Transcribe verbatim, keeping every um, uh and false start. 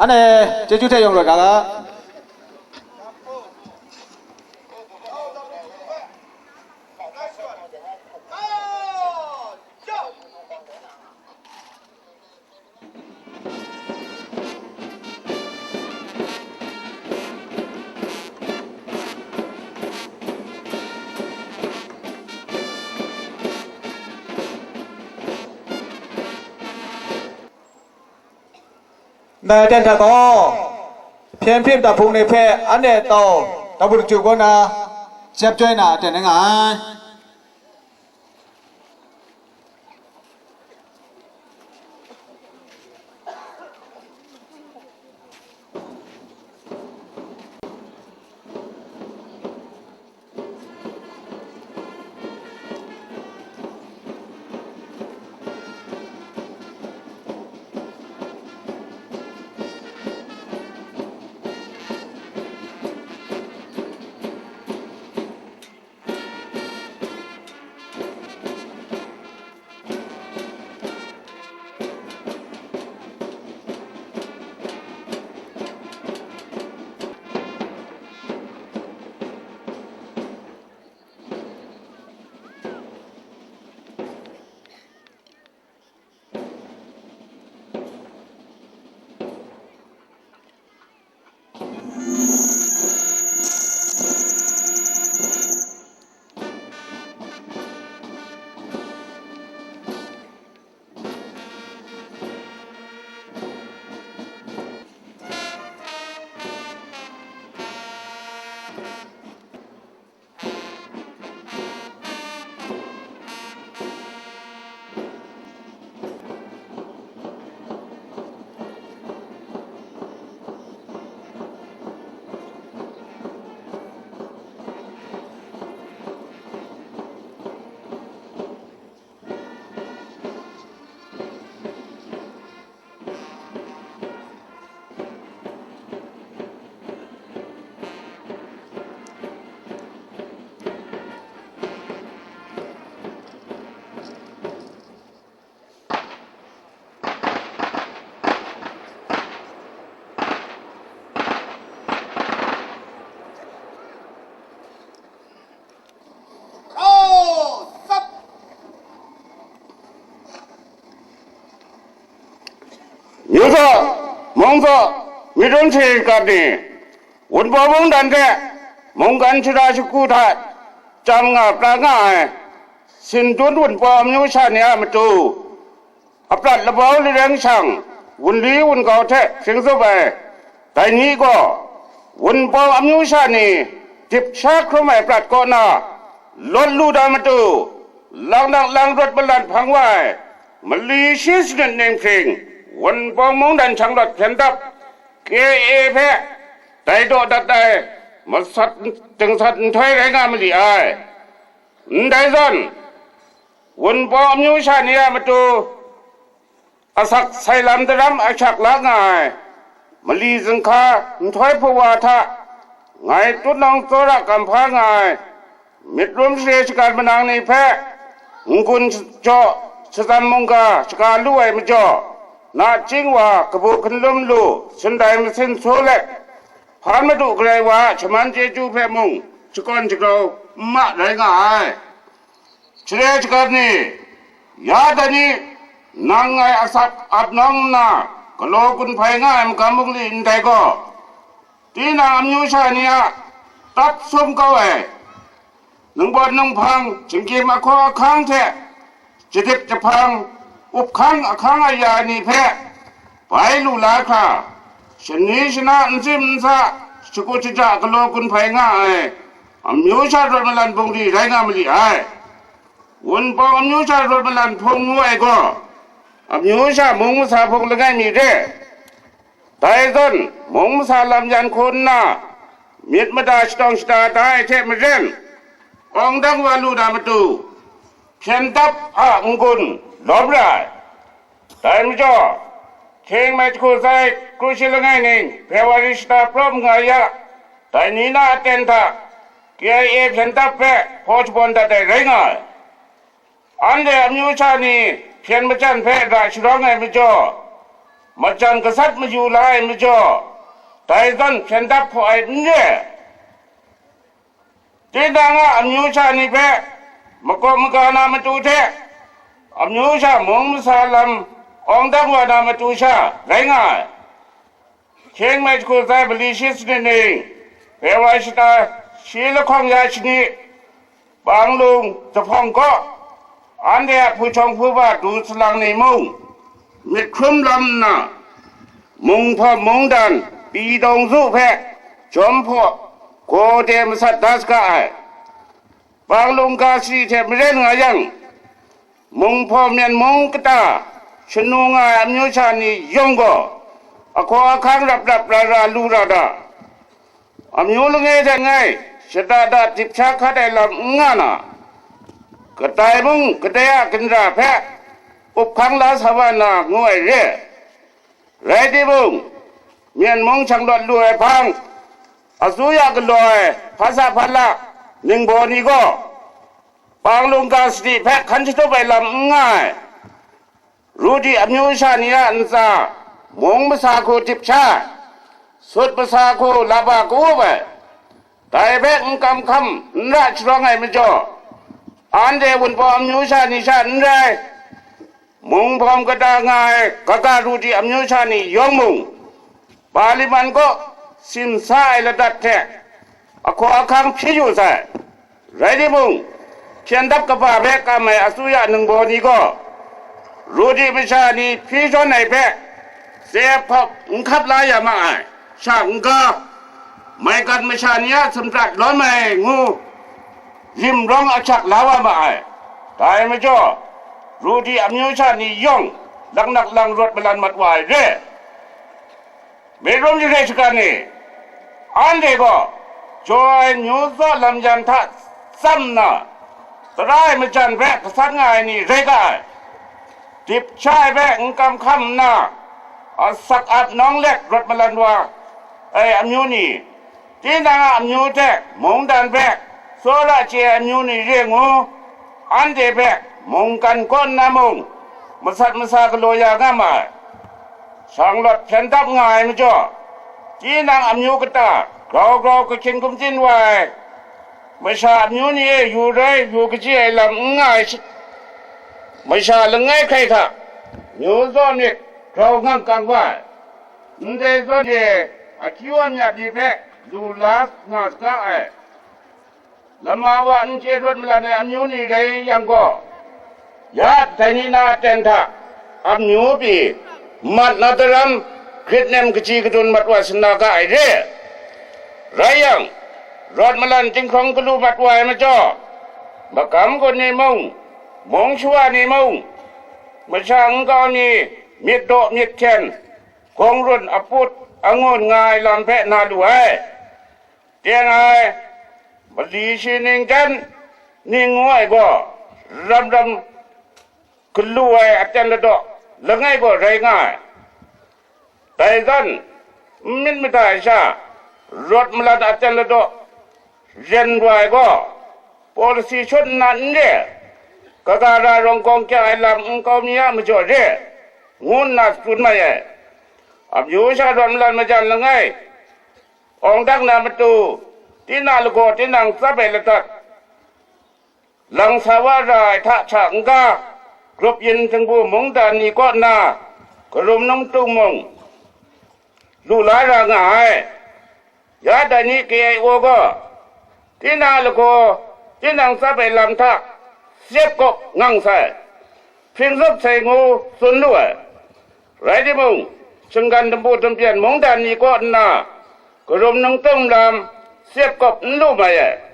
Anhte chyeju hte yawng rawt ga ga. Ndai aten hta gaw, hpyen hpyim daphung ni hpe anhte tau dapu daju kaw na, jep joi na aten rai nga ai. Yu zaw, mung zaw, myit rum sharin gat ni, Wunpawng mungdan hte mungkan shara shagu hta chyam nga pra nga ai, Sindun Wunpawng amyu sha ni a matu, aprat labau lareng shang, wunli wunkau hte shingzup ai, dai ni gaw, Wunpawng amyu sha ni dip sha hkrum ai prat kaw na, lawt lu da matu, laknak lang rawt malat hpang wa ai, mali shi sanit ning hpring, Wunpawng mungdan shanglawt hpyen dap, K A A hpe dai daw dat ai masat dingsat nhtoi rai nga ma li ai. Ndai zawn, Wunpawng amyu sha ni a matu, asak sai lam daram ahkyak la nga ai, mali zinghka nhtoi hpawa hta ngai tutnawng tsawra kam hpa nga ai, myit rum share shagan manang ni hpe, n-gun jaw, shatsam mungga shaga lu ai majaw, nachying wa kabu hkanlum lu, sindai masin su let, hpan madu garai wa a shaman chyeju hpe mung shakawn shagrau n ma rai nga ai. Share shagan ni, ya dai ni, nang ngai asak ap nawng nna, galaw gun hpai nga ai magam bungli ndai gaw, tinang amyu sha ni a tat sum kau ai, ningpawt ninghpang, shinggyim ahkaw ahkang hte, jadip jahpang, up hkang ahkang aya ni hpe bai lu la hkra, shani shana, ntsim ntsa, shakut shaja galaw gun hpai nga ai, amyu sha rawt malan bungli rai nga ma li ai. Wunpawng amyu sha rawt malan hpung ngu ai gaw, amyu sha mung masa hpung langai mi re. Dai zawn, mung masa lam yan hku nna, myit mada shatawng shada da ai hte maren, awng dang wa lu na matu, hpyen dap a n-gun lawm ra ai. Dai majaw, hkying mai jahku sai kru shi langai ning February shata prawm nga ya, dai ni na aten hta K I A hpyen dap hpe hpaw shabawn dat ai rai nga ai. Anhte amyu sha ni hpyen machyan hpe ra sharawng ai majaw, majan gasat mayu la ai majaw, dai zawn hpyen dap hpaw ai n re. Tinang a amyu sha ni hpe makawp maga na matu hte, amyu sha mung masa lam awng dang wa na matu sha rai nga ai. Hkying mai jahku sai mali shi sanit ning, February shata shi lahkawng ya shani, Panglung Jahpawng kaw, anhte a hpu shawng hpu ba du salang ni mung, myit hkrum lam nna, munghpawm mungdan, pyi dawng zu hpe jawm hpaw gaw de masat da saga ai. Panglung ga sadi hte maren nga yang, munghpawm myen mung kata shanu nga ai amyu sha ni yawng gaw, ahkaw ahkang rap rap ra ra lu ra da. Amyu langai hte ngai shada da dip sha hkat ai lam n nga na, kadai mung kadai a ginra hpe up hkang la sa wa na ngu ai re. Rai timung, myen mung shang lawt lu ai hpang, asuya galaw ai hpasa hpala ningbaw ni gaw, Panglung ga sadi hpe hkan shatup ai lam n nga ai. Ru di amyu sha ni a ntsa mung masa hku dip sha ai, sut masa hku laba ka-up ai, dai hpe n kam hkam n ra sharawng ai majaw, anhte Wunpawng amyu sha ni sha n rai, munghpawm kata nga ai kaga ru di amyu sha ni yawng mung, Paliman kaw simsa ai ladat hte ahkaw ahkang hpyi yu sai. Rai timung, hpyen dap kaba hpe kam ai asuya ningbaw ni gaw, ru di masha ni hpyi shawn ai hpe, tsep hkawp n hkap la ya ma ai, sha n-ga, maigan masha ni a sumrat lawm ai ngu, rim rawng ahkyak la wa ma ai. Dai majaw, ru di amyu sha ni yawng, laknak lang rawt malan mat wa ai re. Myit rum jahre shagan e, anhte gaw jaw ai myu zaw lam yan hta tsam nna, tara ai majan hpe gasat nga ai ni rai ga ai. Dip sha ai hpe n kam hkam nna, asak ap nawng let rawt malan wa ai amyu ni, tinang a amyu hte mungdan hpe tsawra chye ai amyu ni re ngu, anhte hpe mungkan kaw nna mung masat masa galaw ya nga ma ai. Shanglawt hpyen dap nga ai majaw, tinang amyu kata grau grau kahkyin gumtsin wa ai masha amyu ni e yu rai yu kaji ai lam n nga ai shi-, masha langai hkrai hta myu zaw myit grau ngang kang wa ai. Ndai zawn e akyu amyat ni hpe lu la nga saga ai. Lama wa n chye rawt malan ai amyu ni rai yang gaw, ya dai ni na aten hta amyu pyi mat na daram grit nem kaji kadun mat wa sana ga ai re. Rai yang, rawt malan jinghkawng galu mat wa ai majaw, magam gun ni mung, mung shawa ni mung, masha nkau ni myit daw myit hten, gawng run aput angun nga ai lam hpe na lu ai. Teng ai, mali shi ning jan ning ngu ai gaw, ram ram galu ai aten ladaw langai gaw rai nga ai. Dai zawn, n myit mada ai sha, rawt malan aten ladaw ren wa ai gaw, policy shut nna n re, kaga ra rawng gawng kyang ai lam nkau mi a majaw re, ngu nna tsun mai ai. Amyu sha rawt malan majan langai, awng dang na matu, tinang lagaw tinang tsap ai ladat, lang sa wa ra ai hta hta n-ga, grup yin htingbu mungdan ni kaw na, karum nungtung mung, lu la ra nga ai. Ya dai ni K I O gaw, tinang lagaw, tinang tsap ai lam hta, syep kawp ngang sai, hpring zup sai ngu tsun lu ai. Rai timung, shinggan dampu dampyen mungdan ni kaw nna, karum nungtung lam, syep kawp n lu mai ai.